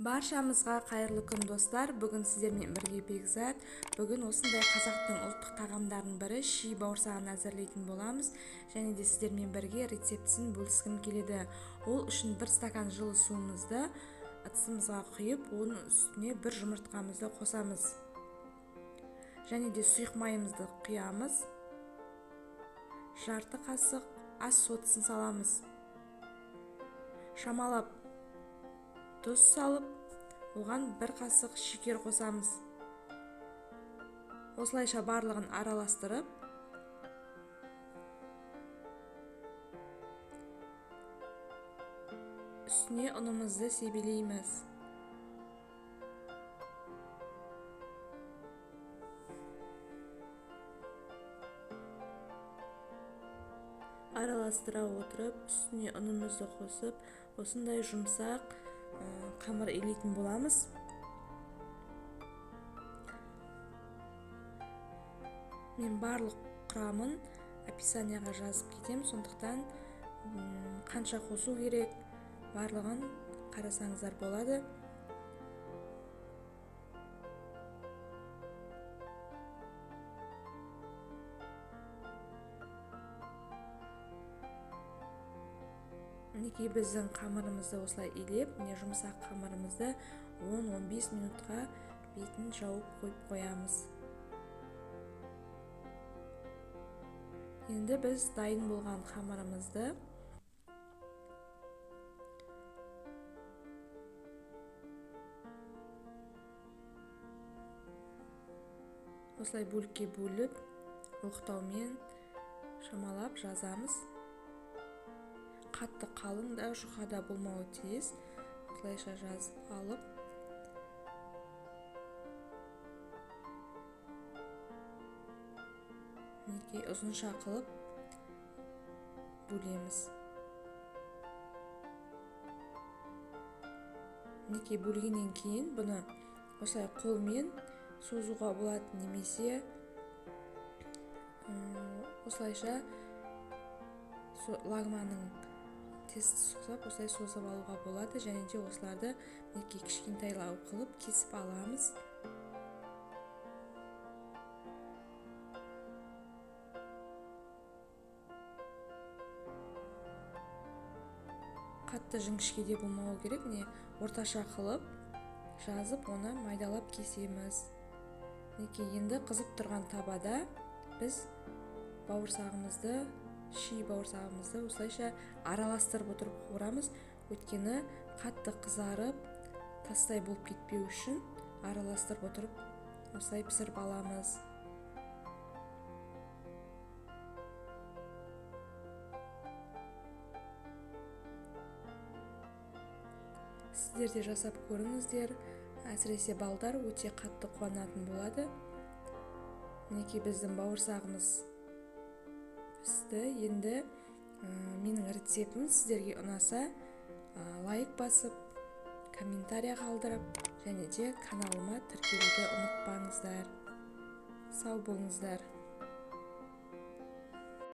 Баршамызға қайырлы күн, достар! Бүгін сіздермен бірге Бекзат. Бүгін осындай қазақтың ұлттық тағамдарының бірі ши бауырсағын әзірлейтін боламыз. Және де сіздермен бірге рецептісін бөліскім келеді. Ол үшін бір стакан жылы суымызды ыдысымызға құйып, оның үстіне бір жұмыртқамызды қосамыз. Және де сұйық майымызды құямыз. Жарты қасық ас содасын саламыз. Шамалап тұз салып, оған бір қасық шекер қосамыз. Осылайша барлығын араластырып, үстіне ұнымызды себелейміз. Араластыра отырып, үстіне ұнымызды қосып, осындай жұмсақ қамыр илейтін боламыз. Мен барлық құрамын описанияға жазып кетемін, сондықтан қанша қосу керек барлығын қарасаңыздар болады. Мінекей біздің қамырымызды осылай илеп, міне жұмсақ қамырымызды 10-15 минутқа бетін жауып қойып қоямыз. Енді біз дайын болған қамырымызды осылай бөлікке бөліп, оқтаумен шамалап жазамыз. Қатты қалың да, жұқа да болмауы тиіс. Осылайша жазып алып, мінекей ұзынша қылып бөлеміз. Мінекей бөлгеннен кейін бұны осылай қолмен созуға болады, немесе осылайша лагманның тест ұқсап осылай созып алуға болады. Және де осыларды мінекей кішкентайлау қылып кесіп аламыз. Қатты жіңішке де болмауы керек, міне орташа қылып жазып, оны майдалап кесеміз. Мінекей енді қызып тұрған табада біз бауырсағымызды, ши бауырсағымызды осылайша араластырып отырып қуырамыз. Өйткені қатты қызарып тастай болып кетпеу үшін араластырып отырып осылай пісіріп аламыз. Сіздер де жасап көріңіздер, әсіресе балдар өте қатты қуанатын болады. Мінекей біздің бауырсағымыз пісті. Енді менің рецептім сіздерге ұнаса, лайк басып, комментария қалдырып, және де каналыма тіркелуді ұмытпаңыздар. Сау болыңыздар.